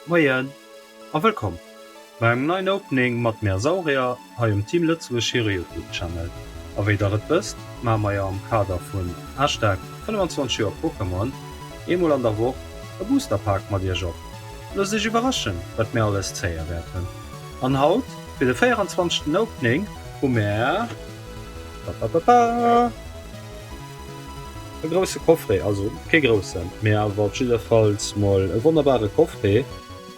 Moien a wëllkomm bei engem neien Opening mat mär Saurier hei um Team Lëtzebuerg hire Youtube Channel. A wéi der et wësst, maache mer jo am Kader vun Hashtag 25 Joer Pokémon eemol an der Woch e Booster Pak mat iech op. Loosst iech iwwerraschen wat mär alles zéie wäerten. An haut fir de 24. Opening hu mär Papapapa e grousse Coffret, also kee groussen, mee awer op jiddefalls mol e wonnerbare Coffret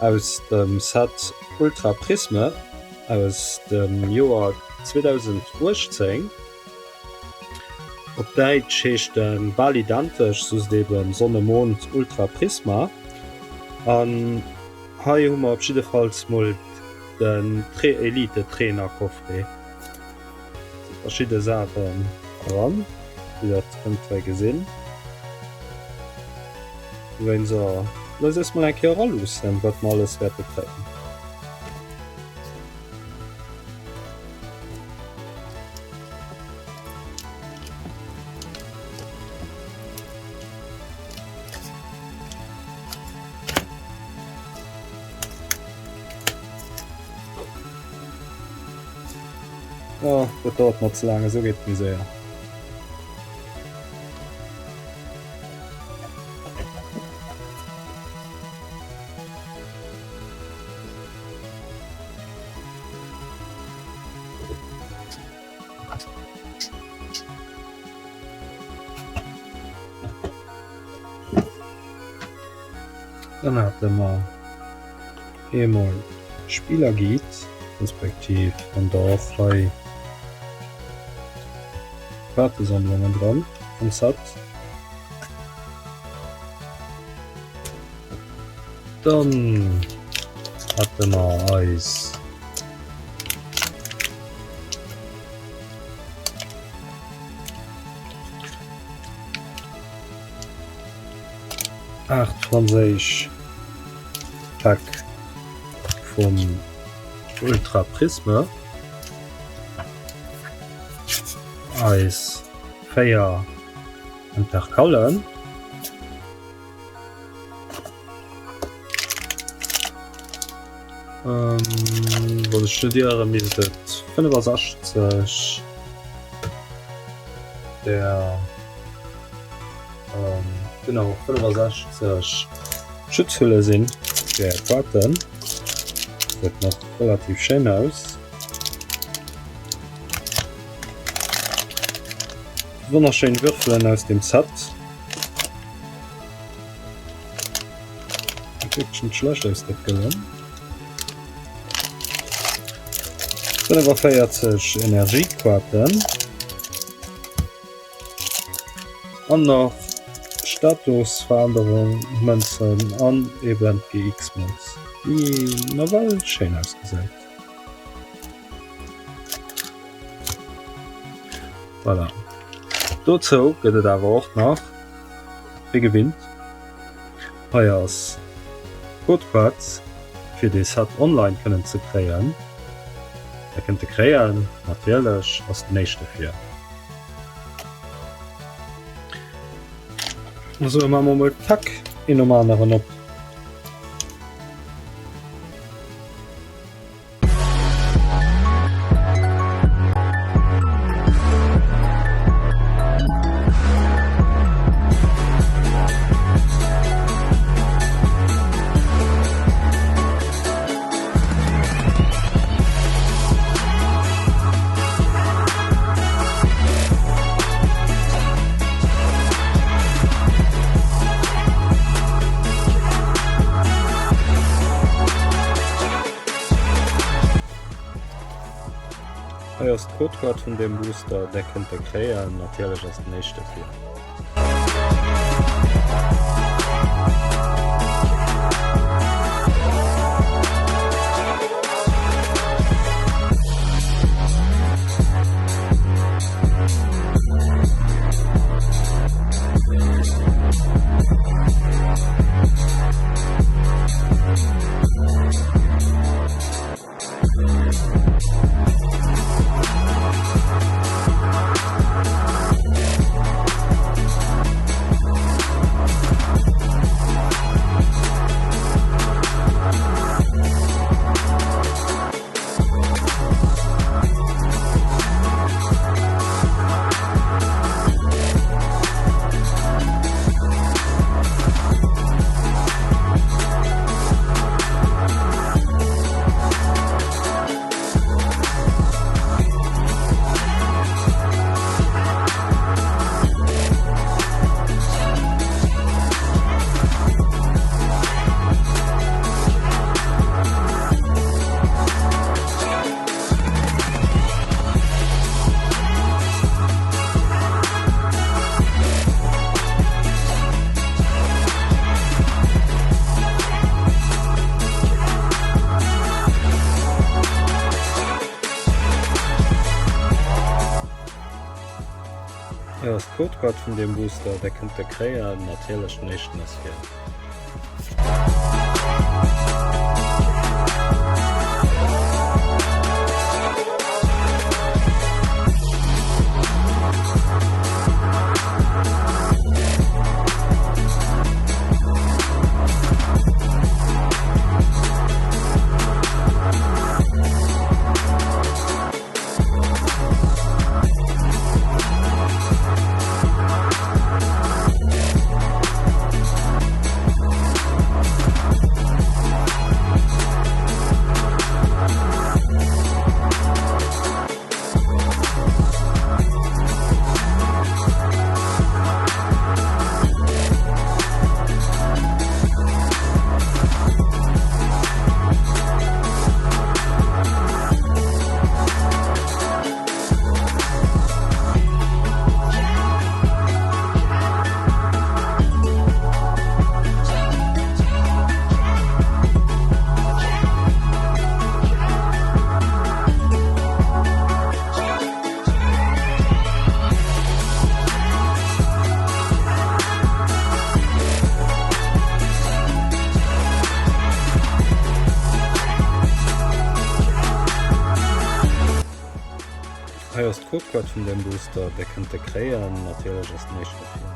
aus dem Set Ultra Prisme aus dem Joer 2018. Op Däitsch heescht e bal identesch, soust eben Sonne Mond Ultra Prisma. An hei hu mer op jiddefalls mol den Elite Trainer Coffret. Si verschidde Saachen dran, wéi der kënnt hei gesinn. Dowéinst looss eis mol eng Kéier eraluussen, wat mer alles wäerte kréien. Oh, dat dauert mer ze laang, esou geet et méi séier. Dann hate mer eemol Spielerguide, respektiv dann der och hei Kaartesammlungen dran vum Set. Dann hate mer eis 8 franséisch Päck vum Ultra Prisme, eis 4 Intercallen. Wann ech net ieren, misst et 65 der genau 65 Schutzhülle sinn fir är Kaarten. Gesäit nach relativ schéin aus. Wonnerschéin Würfelen aus dem Set. Sieht wirklich nicht schlecht aus, dat Gëllen. 45 Energiequaten. An nach Statusveränderung Mënzen an eben d'GX-Mënz, déi nawell schéin ausgesäit. Voilà. Dozou gëtt et awer och nach, wéi gewinnt, hei ass d'Codecard fir dee Set online kënnen ze kréien. Dat kënnt de kréien, natierlech ass den éischte fir. Esou, maache mer mol d'Päck een nom aneren op. Hei ass d'Codecard vun deem Booster, där kënnt der kréien. Natierlech ass den éischte fir. Hei ass d'Codecard vun deem Booster, där kënnt der kréien. Natierlech den éischten ass fir. Hei ass d'Codecard vun dem Booster, där kënnt der kréien, natierlech ass den éischte fir.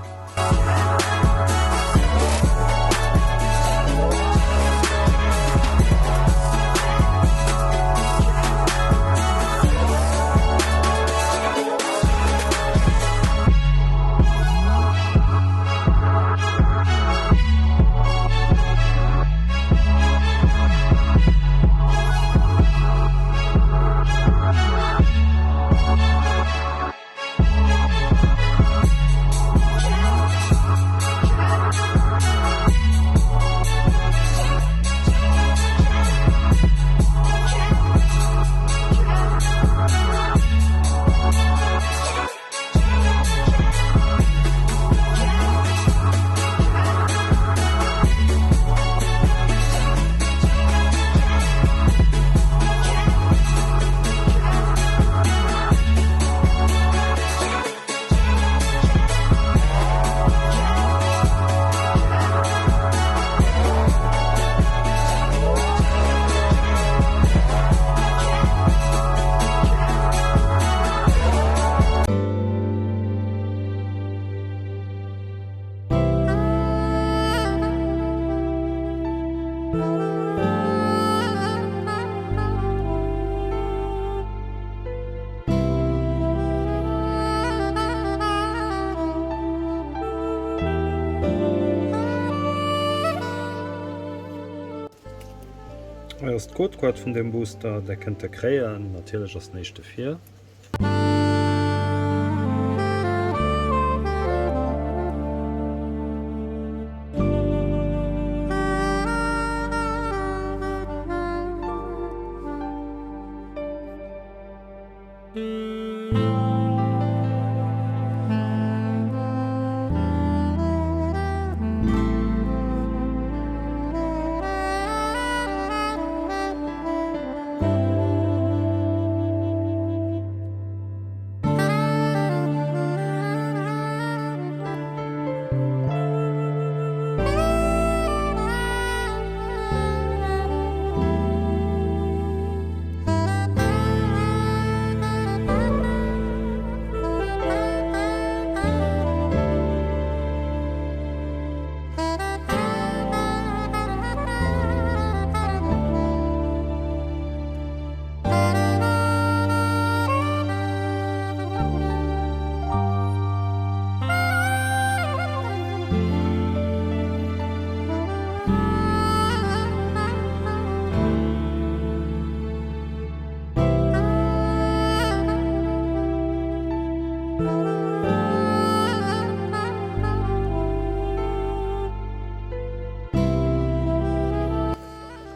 Hei ass d'Codecard vun dem Booster, där kënnt der kréien. Natierlech ass den éischte vir.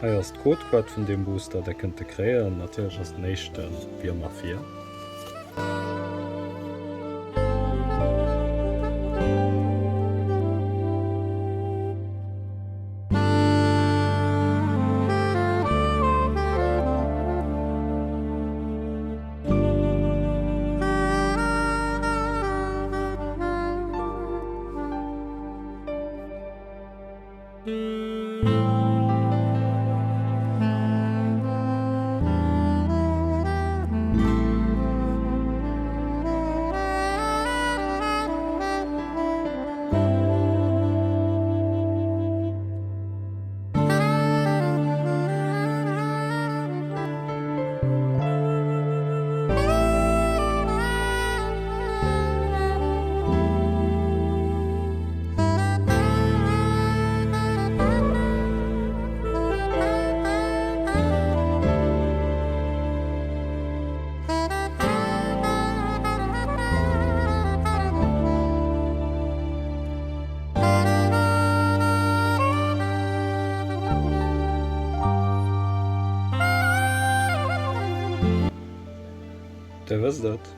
Hei ass d'Codecard vun deem Booster, där kënnt der kréien. Natierlech ass den éischten wéi ëmmer vir. Dir wësst et.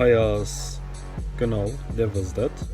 Hei ass, genau, Dir wësst et.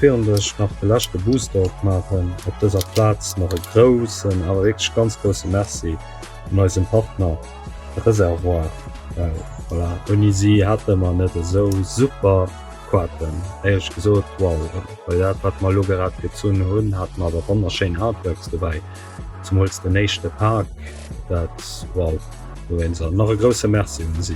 Virun ech nach de leschte Booster opmaachen, op dëser Plaz nach e groussen, awer wierklech ganz grousse Merci un eisen Partner Reservoir, well voilà, ouni si hätte mer net esou super Quaten. Éierlech gesot, wow, bei dat wat mer elo grad gezunn hunn, hate mer awer wonnerschéin Artworks dobäi, zemools den éischte Pak, dat wow, dowéinst nach e grousse Merci un si.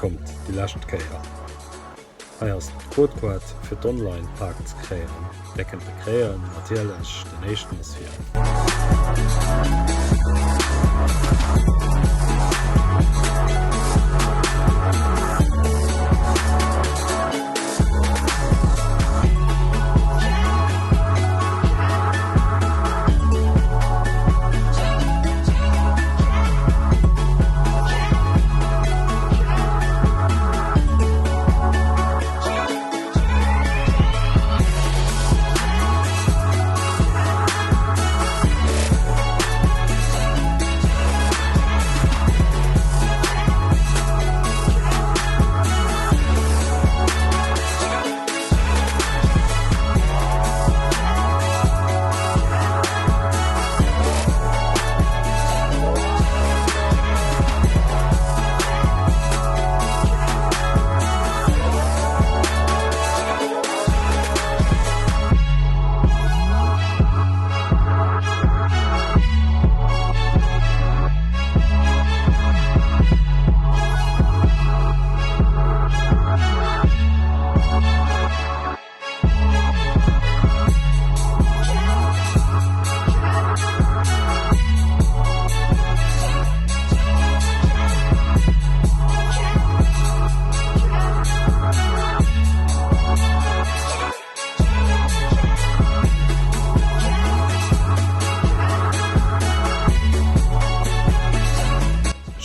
Kommt, déi lescht Kéier. Hei ass d'Codecard fir d'Online Pak ze kréien. Där kënnt e kréien, natierlech. Den éischten ass fir.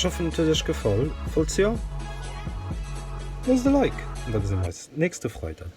Ech hoffen et huet iech gefall. Falls jo, loosst e Like an da gesi mer eis nächste Freiden.